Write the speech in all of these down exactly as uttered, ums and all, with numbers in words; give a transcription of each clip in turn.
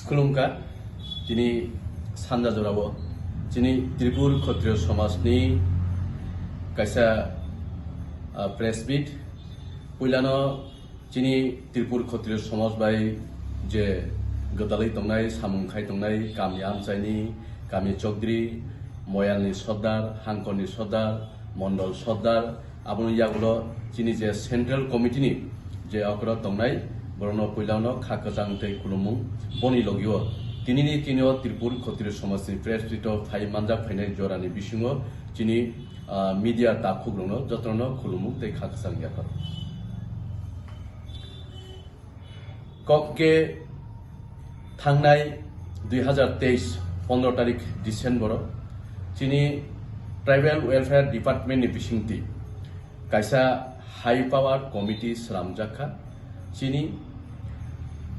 Khulumkha, tini sanja jorao chini Tripur Khotriyo Somajni kaisa, ah, press meet. Puilano chini Tripur Khotriyo Somaj bai je gwdalwi tongnai, samung khai tongnai, kami amchaini, kami chokdri, moyalni sordar, hangkorni sordar, mondol sordar, aboni yagulo chini je central committee ni je okra tongnai, borokno puilano kha kwchang tei khulumung. Boni logio tinini tini o Tripur Khotriyo Somajni press meet o phai manjak phainai jorani bisingo chini, ah, media takhuk rokno jotono khulumung tei kha kwchang yaphar. Kok ke thangnai dui hazar teis pondro tarik December o chini Tribal Welfare Department ni bisingtwi kaisa high power committee slamjak kha. Chini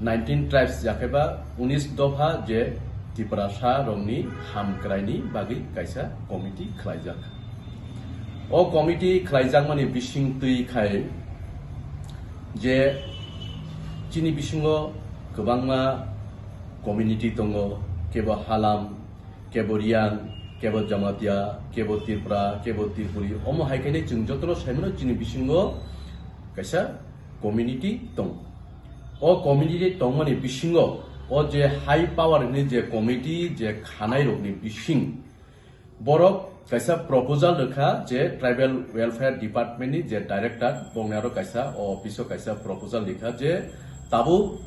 nineteen tribes yakheba unis dopha je Tiprasa rokni hamkraini bagwi kaisa committee khlaijak kha. O committee khlaijakmani bising twi khai je chini bisingo kwbangma community tongo, kebo Halam, kebo Riang, kebo Jamatia, kebo Tripura, kebo Tripuri. Omo hai khe chwng jotono saimano chini bisingo kaisa community tongo. O community tongmani bisingo o je high power ni je committee je khanai rokni bising borok kaisa proposal rwkha je Tribal Welfare Department ni je director, bongni aro kaisa o office o kaisa proposal rikha je tabuk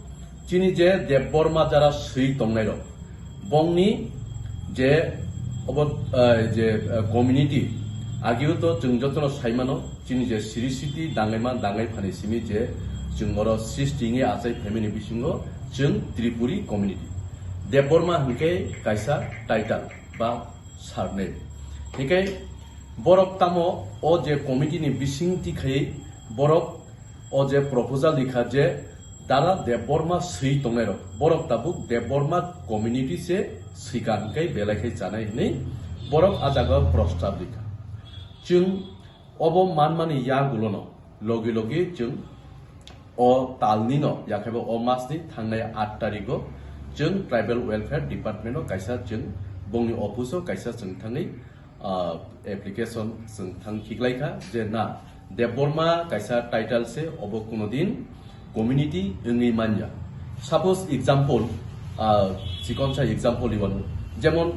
chini je Debbarma jara swi tongnai rok, bongni je obo, eh, je, eh, community, agio to chwng jotono saimano chini je siri siti dangaima dangai phani simi je chwng oro sixty ngi achai phaimani bisingo chwng Tripuri community. Debbarma hwnkhe kaisa title ba surname. Hinkhe borok tamo o je committee ni bising tikhai borok o je proposal rikha je Dara Debbarma swi tongnai rok, borok tabuk Debbarma community se swikar hwnkhe belai khe chanai hwnwi borok a jaga prostab rikha. Chwng obo manmani yagulono logi logi chwng o talnino, yakhebo o masni thangnai aat tarigo chwng Tribal Welfare Department o kaisa chwng bongni office o kaisa chwng thangwi, ah, application chwng thang khiklai kha je na Debbarma kaisa title se obo kuno din community wngwi manya. Suppose example, ah, chikonsa example iwano, jemon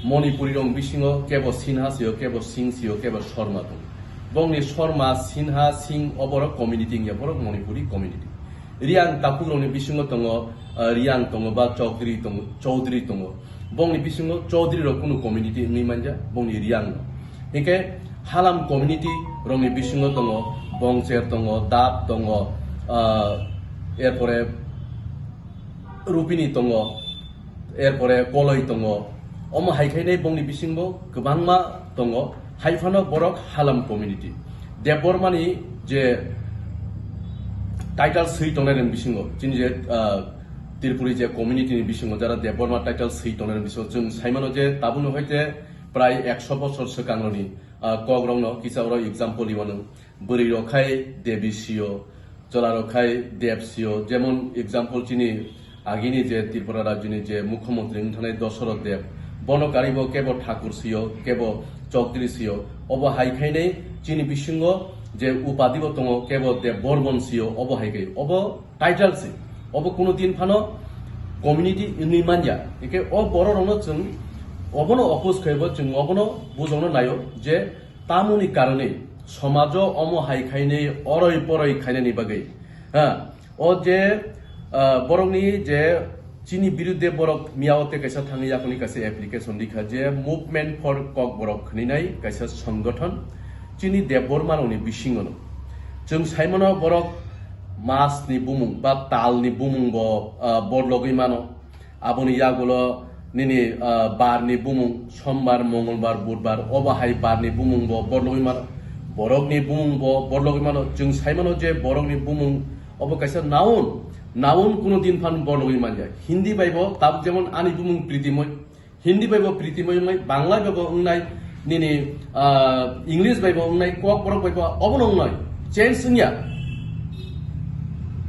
Manipuri rok bisingo kebo Sinha sio, kebo Singh sio, kebo Sharma tongo. Bongni Sharma, Sinha, Singh oborok community wngya, borok Manipuri community. Riang takhuk rokni bisingo tongo, ah, Riang tongo ba Chaudhary tongo, Chaudhary tongo. Bongni bisingo Chaudhary rok kunu community wngwi manja, bongni Riang no. Hinkhe Halam community rokni bisingo tongo, Bongcher tongo, Dap tongo, ah, erpore Rupini tongo, erpore Koloi tongo. Omo hai khainai bongni bisingo kwbangma tongo. Hai phano borok Halam community. Debbarmani je title swi tongnai rokni bisingo, chini je, ah, Tripuri je community ni bisingo jara Debbarma title swi tongnai rokni bisingo chwng saimano je tabukno hoite prai ekso bosor swkangrokni, ah, kokrokno kisa oro example iwano. Bwrwi rok khai Devi sio, chwla rok khai Dev sio. Jemon example chini agini je Tripura rajyoni je mukhyamantri wng thangnai Dosoroth Dev, bono karibo kebo Thakur sio, kebo Chaudhary sio. Obo hai khainai chini bisingo je upadi bo tongo, kebo Dev Bormon sio, obo hai khai. Obo title se. Obo kuno din phano community wngwi manya. Hingkhe o borok rokno chwng obono oppose khaibo chwng obono bujokno naio je tamoni karone somajo omo hai khainai oroi poroi khainani bagwi. Ha, o je, ah, borokni je chini birudde borok miyao tei kaisa thangwi yakuni kaisa application rikha je Movement for Kokborok hwnwi nai kaisa songgothon chini Debbarma rokni bisingono. Chwng saimano borok masni bumung ba talni bumung bo, ah, borlogwi mano. Aboni yagulo nini, ah, barni bumung, Sombar, Mongolbar, Budbar, obo hai barni bumung bo borlogwi mano. Borokni bumung bo borlogwi mano. Chwng saimano je borokni bumung obo kaisa noun. Noun kuno din phan borlogwi manya. Hindi bai bo tabuk jemon ani bumung Pritimoi. Hindi bai bo Pritimoi wngnai, Bangla bai bo wngnai, nini, ah, English bai bo wngnai, Kokborok bai bo obono wngnai. Change wngya.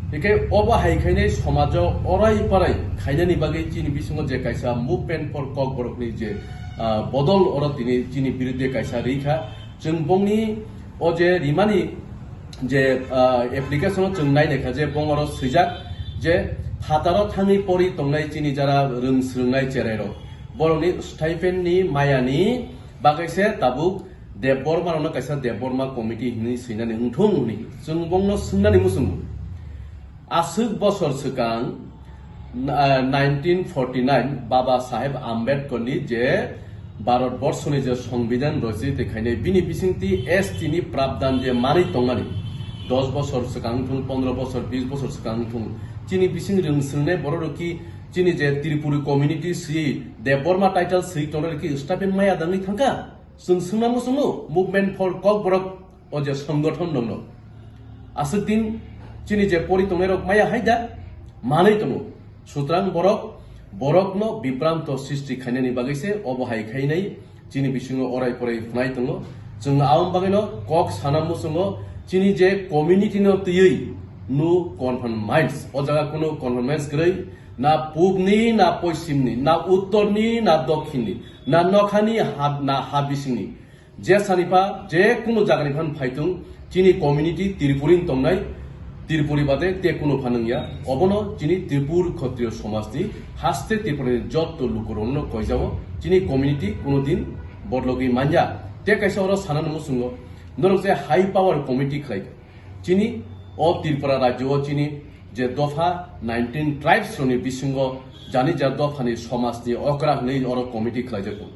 Hingke obo hai khainai somajo orai parai khainani bagwi chini bisingo je kaisa movement for Kokborokni je, ah, bodol oro tini chini birudde kaisa rikha. Chwng bongni o je rimani je, ah, application o chwng nainai kha je bong oro swijak je phataro thangwi pori tongnai chini jara rwng swrwngnai cherairok. Borokni stipend ni mayani bagwi se tabuk Debbarma rokno kaisa Debbarma committee hinwi swinani wngthung hwnwi chwng bongno swngnani muchungo. Aswk bosor swkang, ah, nineteen forty nine Baba Saheb Ambedkar ni je Bharat Borso ni je Songbidan rojiti khainai bini bisingtwi S T ni prabdan je manwi tongmani dos bosor swkang wngthung, pondro bosor, bis bosor swkang wngthung, chini bising rwng swrwngnai borok rok ki chini je Tripuri community swi Debbarma title swi tongnai rok ki stipend maya dangwi thangkha? Chwng swngna muchungo Movement for Kokborok o je songgothon dongno. Aswk din chini je pori tongnai rok maya hai da manwi tongo. Sutrang borok, borokno bibranto sristi khainani bagwi se obo hai khainai chini bisingo orai porai hwnai tongo. Chwng aboni bagwino kok sana muchungo chini je community no twiwi no conformance. O jaga kuno conformance kwrwi na pubni, na poisimni, na uttorni, na dokhinni, na nokhani, ha-, na ha bisingni. Je sani pha, je kunu jagani phan phaitung, chini community Tripuri tongnai, Tripuri bade te kunu pha nungya. Obono chini Tripur Khotriyo somajni haste Tripurani jotto lukurokno koijao, chini community kunu din bodlogwi manya. Te kaisa oro sanani muchungo, norok je high power committee khlai, chini o Tripura rajyo o chini je dopha nineteen tribes rokni bisingo jani ja dophani somajni okra hwnwi oro committee khlaijago.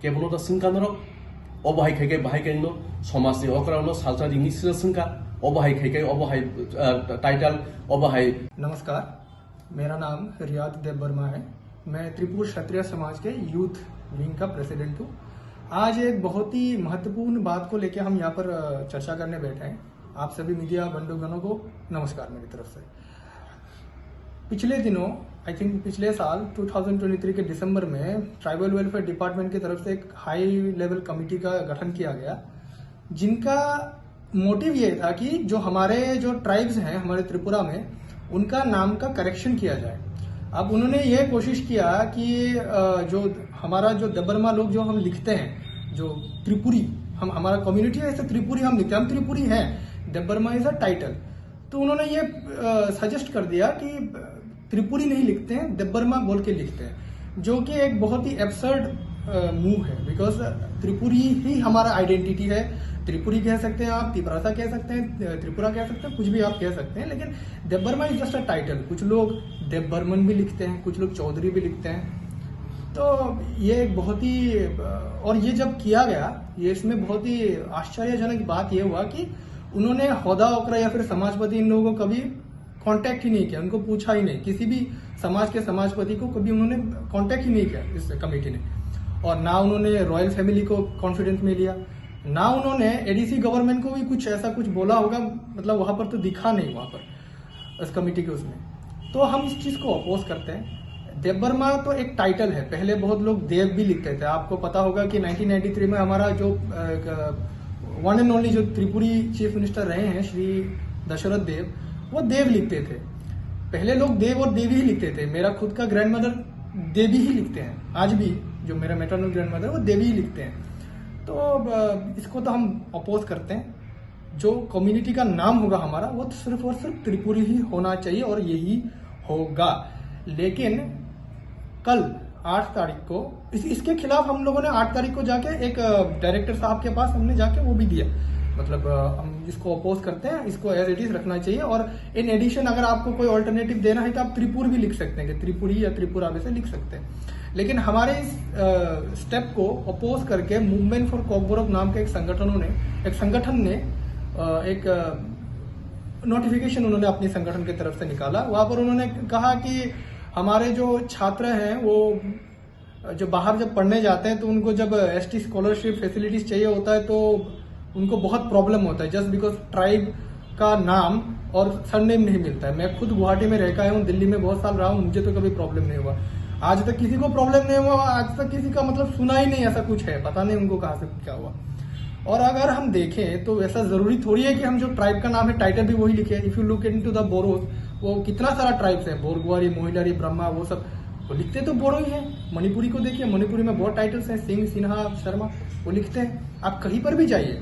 Kebono da swngkha norok, obo hai khai khe bahai khe no somajni okra no salsa ringni sira swngkha, obo hai khai khe obo hai, ah, title, obo hai. नमस्कार, मेरा नाम रियाद देबबर्मा है। मैं त्रिपुर क्षत्रिय समाज के youth wing का प्रेसिडेंट हूँ। आज एक बहुत ही महत्वपूर्ण बात को लेके हम यहाँ पर, अ, चर्चा करने बैठे हैं। आप सभी मीडिया बंधुगणों को नमस्कार मेरी तरफ से। पिछले दिनों, आई थिंक पिछले साल ट्वेंटी ट्वेंटी थ्री के दिसंबर में ट्राइबल वेलफेयर डिपार्टमेंट की तरफ से एक हाई लेवल कमेटी का गठन किया गया, जिनका मोटिव ये था कि जो हमारे जो ट्राइब्स हैं हमारे त्रिपुरा में, उनका नाम का करेक्शन किया जाए। अब उन्होंने ये कोशिश किया कि, अ, जो हमारा जो देबबर्मा लोग जो हम लिखते हैं, जो त्रिपुरी, हम, हमारा कम्युनिटी है, ऐसे त्रिपुरी हम लिखते हैं, हम त्रिपुरी हैं, देबबर्मा इज अ टाइटल। तो उन्होंने ये, अ, सजेस्ट कर दिया कि त्रिपुरी नहीं लिखते हैं, देबबर्मा बोल के लिखते हैं, जो कि एक बहुत ही एब्सर्ड, अ, मूव है, बिकॉज त्रिपुरी ही हमारा आइडेंटिटी है। त्रिपुरी कह सकते हैं आप, तिपरासा कह सकते हैं, अ, त्रिपुरा कह सकते हैं, कुछ भी आप कह सकते हैं, लेकिन Debbarma is just a title. कुछ लोग देबबर्मन भी लिखते हैं, कुछ लोग चौधरी भी लिखते हैं। तो ये एक बहुत ही, अ, और ये जब किया गया, ये इसमें बहुत ही आश्चर्यजनक बात ये हुआ कि उन्होंने होदा ओकरा या फिर समाजपति इन लोगों को कभी कांटेक्ट ही नहीं किया, उनको पूछा ही नहीं, किसी भी समाज के समाजपति को कभी उन्होंने कांटेक्ट ही नहीं किया इस कमेटी ने। और ना उन्होंने रॉयल फैमिली को कॉन्फिडेंस में लिया, ना उन्होंने एडीसी गवर्नमेंट को भी कुछ ऐसा कुछ बोला होगा, मतलब वहाँ पर तो दिखा नहीं, वहाँ पर इस कमेटी के उसमें। तो हम इस चीज़ को अपोज करते हैं। देबबर्मा तो एक टाइटल है, पहले बहुत लोग देव भी लिखते थे। आपको पता होगा कि नाइनटीन नाइंटी थ्री में हमारा जो वन एंड ओनली जो त्रिपुरी चीफ मिनिस्टर रहे हैं श्री दशरथ देव, वो देव लिखते थे। पहले लोग देव और देवी ही लिखते थे। मेरा खुद का ग्रैंडमदर देवी ही लिखते हैं, आज भी जो मेरा मैटरनल ग्रैंडमदर, वो देवी ही लिखते हैं। तो अ, इसको तो हम अपोज करते हैं। जो कम्युनिटी का नाम होगा हमारा, वो तो सिर्फ और सिर्फ त्रिपुरी ही होना चाहिए और यही होगा। लेकिन कल आठ तारीख को इस, इसके खिलाफ हम लोगों ने आठ तारीख को जाके एक, अ, डायरेक्टर साहब के पास हमने जाके वो भी दिया, मतलब, अ, हम इसको अपोज करते हैं, इसको एज इट इज रखना चाहिए। और इन एडिशन अगर आपको कोई ऑल्टरनेटिव देना है तो आप त्रिपुर भी लिख सकते हैं, कि त्रिपुरी या त्रिपुरा वैसे लिख सकते हैं। लेकिन हमारे इस, अ, स्टेप को अपोज करके मूवमेंट फॉर कॉकबोरोक नाम के एक संगठनों ने, एक संगठन ने, अ, एक, अ, नोटिफिकेशन उन्होंने अपने संगठन की तरफ से निकाला। वहाँ पर उन्होंने कहा कि हमारे जो छात्र हैं, वो जो बाहर जब पढ़ने जाते हैं, तो उनको जब एसटी स्कॉलरशिप फैसिलिटीज चाहिए होता है, तो उनको बहुत प्रॉब्लम होता है, जस्ट बिकॉज ट्राइब का नाम और सरनेम नहीं मिलता है। मैं खुद गुवाहाटी में रह के आया हूँ, दिल्ली में बहुत साल रहा हूँ, मुझे तो कभी प्रॉब्लम नहीं हुआ। आज तक किसी को प्रॉब्लम नहीं हुआ, आज तक किसी का, मतलब, सुना ही नहीं ऐसा कुछ है, पता नहीं उनको कहाँ से क्या हुआ। और अगर हम देखें तो ऐसा ज़रूरी थोड़ी है कि हम जो ट्राइब का नाम है, टाइटल भी वही लिखे। If you look into the Boros, वो कितना सारा ट्राइब्स है, बोरगुआरी, मोहिलारी, ब्रह्मा, वो सब, वो लिखते तो बोरो ही है। मणिपुरी को देखिए, मणिपुरी में बहुत टाइटल्स हैं, सिंह, सिन्हा, शर्मा, वो लिखते हैं। आप कहीं पर भी जाइए,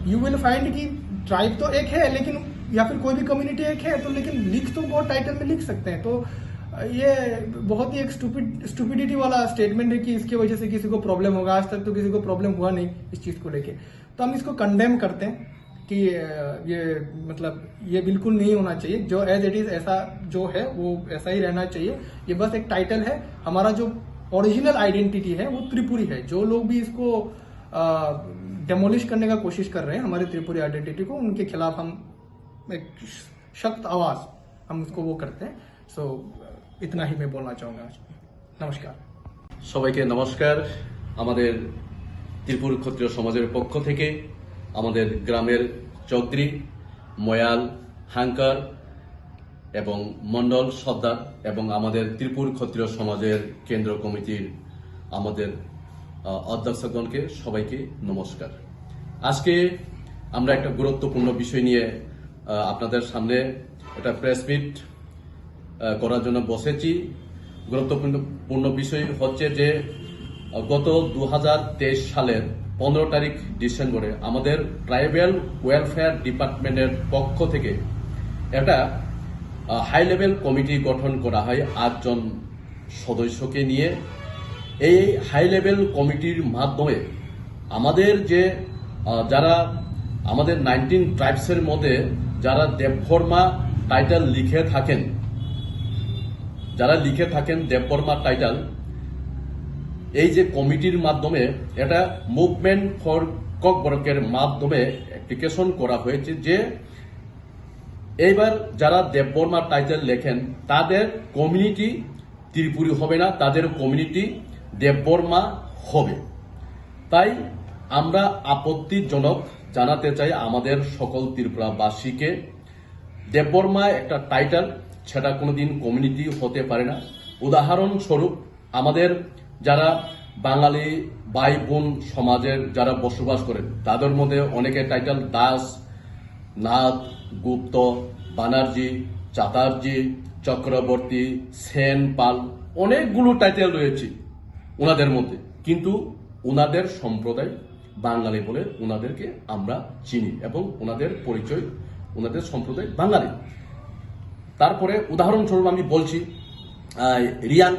यू विल फाइंड कि ट्राइब तो एक है, लेकिन, या फिर कोई भी कम्युनिटी एक है, तो लेकिन लिख तो बहुत टाइटल में लिख सकते हैं। तो ये बहुत ही एक स्टूपिड स्टूपिडिटी वाला स्टेटमेंट है कि इसकी वजह से किसी को प्रॉब्लम होगा। आज तक तो किसी को प्रॉब्लम हुआ नहीं इस चीज़ को लेके। तो हम इसको कंडेम करते हैं कि अ, ये, मतलब, ये बिल्कुल नहीं होना चाहिए। जो एज इट इज, ऐसा जो है, वो ऐसा ही रहना चाहिए। ये बस एक टाइटल है। हमारा जो ओरिजिनल आइडेंटिटी है, वो त्रिपुरी है। जो लोग भी इसको डेमोलिश करने का कोशिश कर रहे हैं हमारे त्रिपुरी आइडेंटिटी को, उनके खिलाफ हम एक सख्त आवाज़, हम उसको वो करते हैं। सो, इतना ही मैं बोलना चाहूँगा आज। नमस्कार। সবাইকে নমস্কার। আমাদের ত্রিপুর ক্ষত্রিয় সমাজের পক্ষ থেকে আমাদের গ্রামের চৌধুরী, ময়াল, হাঙ্কার এবং মণ্ডল সর্দার এবং আমাদের ত্রিপুর ক্ষত্রিয় সমাজের কেন্দ্র কমিটির আমাদের, আহ, অধ্যক্ষগণকে সবাইকে নমস্কার। আজকে আমরা একটা গুরুত্বপূর্ণ বিষয় নিয়ে, আহ, আপনাদের সামনে একটা প্রেস মিট, আহ, করার জন্য বসেছি। গুরুত্বপূর্ণ পূর্ণ বিষয় হচ্ছে যে, আহ, গত দু হাজার তেইশ সালের পনেরো তারিখ ডিসেম্বরে আমাদের ট্রাইবাল ওয়েলফেয়ার ডিপার্টমেন্টের পক্ষ থেকে একটা, আহ, হাই লেভেল কমিটি গঠন করা হয় আটজন সদস্যকে নিয়ে। এই হাই লেভেল কমিটির মাধ্যমে আমাদের যে, আহ, যারা আমাদের নাইনটিন ট্রাইবসের মধ্যে যারা দেববর্মা টাইটেল লিখে থাকেন, যারা লিখে থাকেন দেববর্মা টাইটেল, এই যে কমিটির মাধ্যমে, এটা মুভমেন্ট ফর ককবরকের মাধ্যমে অ্যাপ্লিকেশন করা হয়েছে যে এইবার যারা দেববর্মা টাইটেল লেখেন, তাদের কমিউনিটি ত্রিপুরী হবে না, তাদের কমিউনিটি দেববর্মা হবে। তাই আমরা আপত্তিজনক জানাতে চাই আমাদের সকল ত্রিপুরাবাসীকে। দেববর্মা একটা টাইটেল, সেটা কোনোদিন কমিউনিটি হতে পারে না। উদাহরণস্বরূপ, আমাদের যারা বাঙালি ভাই বোন সমাজের যারা বসবাস করেন, তাদের মধ্যে অনেকে টাইটেল দাস, নাথ, গুপ্ত, বানার্জি, চ্যাটার্জি, চক্রবর্তী, সেন, পাল, অনেকগুলো টাইটেল রয়েছে ওনাদের মধ্যে, কিন্তু ওনাদের সম্প্রদায় বাঙালি বলে ওনাদেরকে আমরা চিনি এবং ওনাদের পরিচয়, ওনাদের সম্প্রদায় বাঙালি। তারপরে উদাহরণস্বরূপ আমি বলছি, আহ, রিয়াং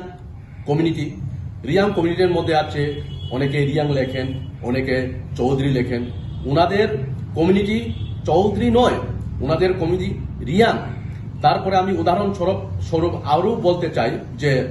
কমিউনিটি। রিয়াং কমিউনিটির মধ্যে আছে অনেকে রিয়াং লেখেন, অনেকে চৌধুরী লেখেন। ওনাদের কমিউনিটি চৌধুরী নয়, ওনাদের কমিউনিটি রিয়াং। তারপরে আমি উদাহরণস্বরূপ স্বরূপ আরও বলতে চাই যে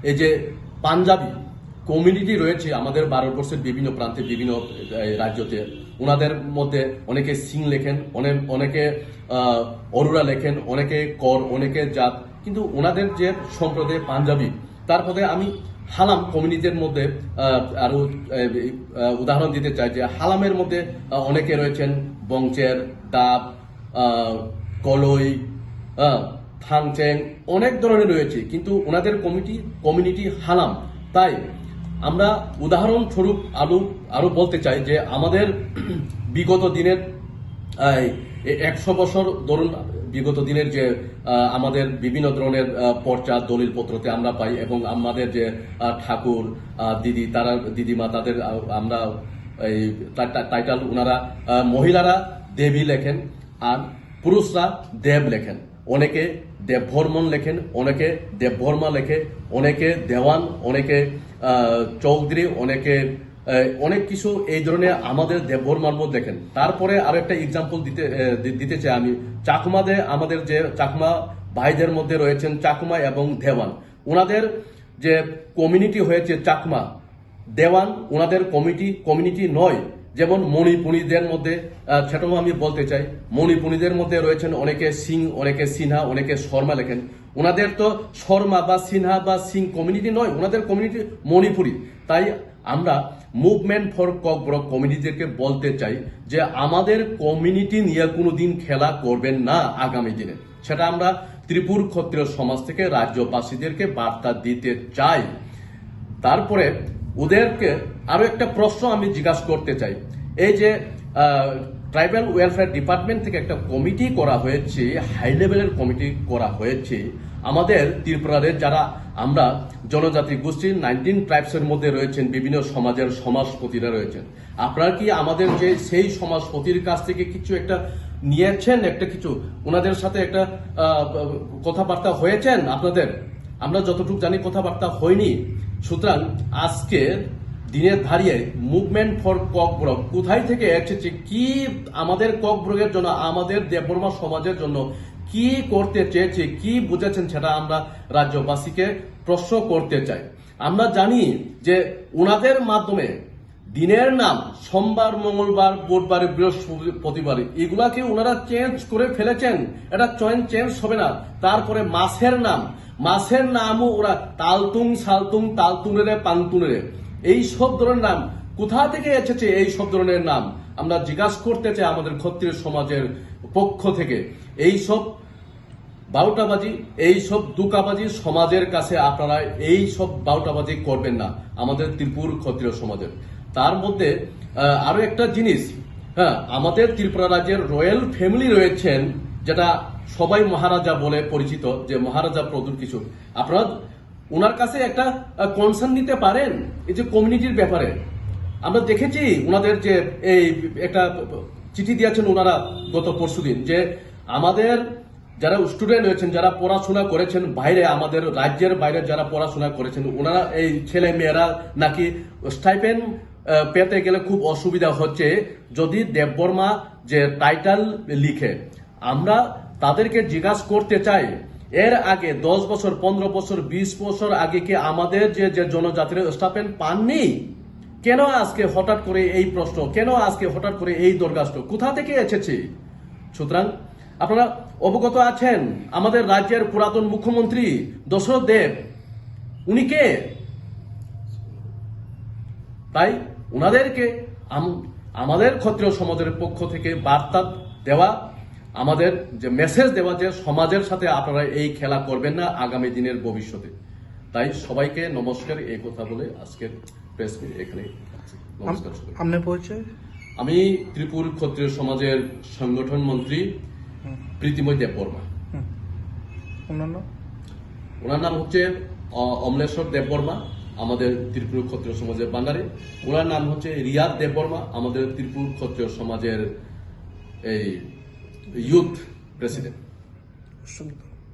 এই যে পাঞ্জাবি কমিউনিটি রয়েছে আমাদের ভারতবর্ষের বিভিন্ন প্রান্তে, বিভিন্ন, এ, রাজ্যতে। ওনাদের মধ্যে অনেকে সিং লেখেন, অনেক, অনেকে, আহ, অরোরা লেখেন, অনেকে কর, অনেকে জাত, কিন্তু ওনাদের যে সম্প্রদায় পাঞ্জাবি। তারপরে আমি হালাম কমিউনিটির মধ্যে, আহ, আরো, আহ, আহ, উদাহরণ দিতে চাই যে হালামের মধ্যে, আহ, অনেকে রয়েছেন বংচের, দাব, আহ, কলই, আহ, থাংচেং, অনেক ধরনের রয়েছে, কিন্তু ওনাদের কমিটি, কমিউনিটি হালাম। তাই আমরা উদাহরণস্বরূপ আরো, আরো বলতে চাই যে আমাদের বিগত দিনের, আহ, এ-, একশো বছর ধরুন, বিগত দিনের যে, আহ, আমাদের বিভিন্ন ধরনের, আহ, পর্চা দলিলপত্রতে আমরা পাই এবং আমাদের যে, আহ, ঠাকুর, আহ, দিদি, তারা, দিদিমা, তাদের, আহ, আমরা এই টা-, টা-, টাইটেল ওনারা, আহ, মহিলারা দেবী লেখেন, আর পুরুষরা দেব লেখেন। অনেকে দেববর্মন লেখেন, অনেকে দেববর্মা লেখে, অনেকে দেওয়ান, অনেকে, আহ, চৌধুরী, অনেকে, আহ, অনেক কিছু এই ধরনের আমাদের দেববর্মার মধ্যে লেখেন। তারপরে আরো একটা এক্সাম্পল দিতে, আহ, দি-, দিতে চাই আমি। চাকমাদের, আমাদের যে চাকমা ভাইদের মধ্যে রয়েছেন চাকমা এবং দেওয়ান, ওনাদের যে কমিউনিটি হয়েছে চাকমা, দেওয়ান ওনাদের কমিটি, কমিউনিটি নয়। যেমন মণিপুরীদের মধ্যে, আহ, সেটাও আমি বলতে চাই, মণিপুরীদের মধ্যে রয়েছেন অনেকে সিং, অনেকে সিনহা, অনেকে শর্মা লেখেন। ওনাদের তো শর্মা বা সিনহা বা সিং কমিউনিটি নয়, ওনাদের কমিউনিটি মণিপুরী। তাই আমরা মুভমেন্ট ফর ককবরক কমিউনিটিদেরকে বলতে চাই যে আমাদের কমিউনিটি নিয়ে কোনো দিন খেলা করবেন না আগামী দিনে। সেটা আমরা ত্রিপুর ক্ষত্রিয় সমাজ থেকে রাজ্যবাসীদেরকে বার্তা দিতে চাই। তারপরে ওদেরকে আরো একটা প্রশ্ন আমি জিজ্ঞাসা করতে চাই, এই যে, আহ, ট্রাইবাল ওয়েলফেয়ার ডিপার্টমেন্ট থেকে একটা কমিটি করা হয়েছে, হাই লেভেলের কমিটি করা হয়েছে। আমাদের ত্রিপুরার যারা আমরা জনজাতি গোষ্ঠী নাইনটিন ট্রাইবসের মধ্যে রয়েছেন, বিভিন্ন সমাজের সমাজপতিরা রয়েছেন। আপনারা কি আমাদের যে সেই সমাজপতির কাছ থেকে কিছু একটা নিয়েছেন, একটা কিছু ওনাদের সাথে একটা আহ, কথাবার্তা হয়েছেন আপনাদের? আমরা যতটুকু জানি কথাবার্তা হয়নি। সুতরাং আজকে দিনে দাঁড়িয়ে মুভমেন্ট ফর ককবরক কোথায় থেকে এসেছে, কি আমাদের ককবরকের জন্য, আমাদের দেববর্মা সমাজের জন্য কি করতে চেয়েছে, কি বুঝেছেন, সেটা আমরা রাজ্যবাসীকে প্রশ্ন করতে চাই। আমরা জানি যে ওনাদের মাধ্যমে দিনের নাম সোমবার, মঙ্গলবার, বুধবার, বৃহস্পতিবার, এগুলাকে ওনারা চেঞ্জ করে ফেলেছেন। এটা চয়েন চেঞ্জ হবে না। তারপরে মাসের নাম, মাসের নামও ওরা তালতুং, সালতুং, তালতুনেরে, পাংতুনেরে, এই সব ধরনের নাম কোথা থেকে এসেছে? এই সব ধরনের নাম আমরা জিজ্ঞাসা করতে চাই আমাদের ক্ষত্রিয় সমাজের পক্ষ থেকে। এই সব বাউটাবাজি, এই সব দুকাবাজি সমাজের কাছে আপনারা এই সব বাউটাবাজি করবেন না। আমাদের ত্রিপুর ক্ষত্রিয় সমাজের, তার মধ্যে আহ, আরো একটা জিনিস, হ্যাঁ, আমাদের ত্রিপুরা রাজ্যের রয়্যাল ফ্যামিলি রয়েছেন, যেটা সবাই মহারাজা বলে পরিচিত, যে মহারাজা প্রদ্যুৎ কিশোর, আপনারা ওনার কাছে একটা কনসার্ন নিতে পারেন এই যে কমিউনিটির ব্যাপারে। আমরা দেখেছি ওনাদের যে এই একটা চিঠি দিয়েছেন ওনারা গত পরশুদিন, যে আমাদের যারা স্টুডেন্ট রয়েছেন, যারা পড়াশোনা করেছেন বাইরে, আমাদের রাজ্যের বাইরে যারা পড়াশোনা করেছেন, ওনারা, এই ছেলে মেয়েরা নাকি স্টাইপেন্ড পেতে গেলে খুব অসুবিধা হচ্ছে যদি দেববর্মা যে টাইটেল লিখে। আমরা তাদেরকে জিজ্ঞাসা করতে চাই, এর আগে দশ বছর, পনেরো বছর, বিশ বছর আগে কি আমাদের যে যে জনজাতিরা স্টাইপেন্ড পাননি? কেন আজকে হঠাৎ করে এই প্রশ্ন, কেন আজকে হঠাৎ করে এই দরখাস্ত, কোথা থেকে এসেছে? সুতরাং আপনারা অবগত আছেন, আমাদের রাজ্যের পুরাতন মুখ্যমন্ত্রী দশরথ দেব, উনি কে? তাই ওনাদেরকে আম-, আমাদের ক্ষত্রিয় সমাজের পক্ষ থেকে বার্তা দেওয়া, আমাদের যে মেসেজ দেওয়া, যে সমাজের সাথে আপনারা এই খেলা করবেন না আগামী দিনের ভবিষ্যতে। তাই সবাইকে নমস্কার, এই কথা বলে আজকের প্রেস মিট এখানে। নমস্কার সকলকে। আপনার পরিচয়? আমি ত্রিপুর ক্ষত্রিয় সমাজের সংগঠন মন্ত্রী হুম। প্রীতিময় দেববর্মা। হুম। ওনার নাম? ওনার নাম হচ্ছে, আহ, অমলেশ্বর দেববর্মা, আমাদের ত্রিপুর ক্ষত্রিয় সমাজের ভান্ডারি। ওনার নাম হচ্ছে রিয়াদ দেববর্মা, আমাদের ত্রিপুর ক্ষত্রিয় সমাজের এই ইউথ প্রেসিডেন্ট। অসংখ্য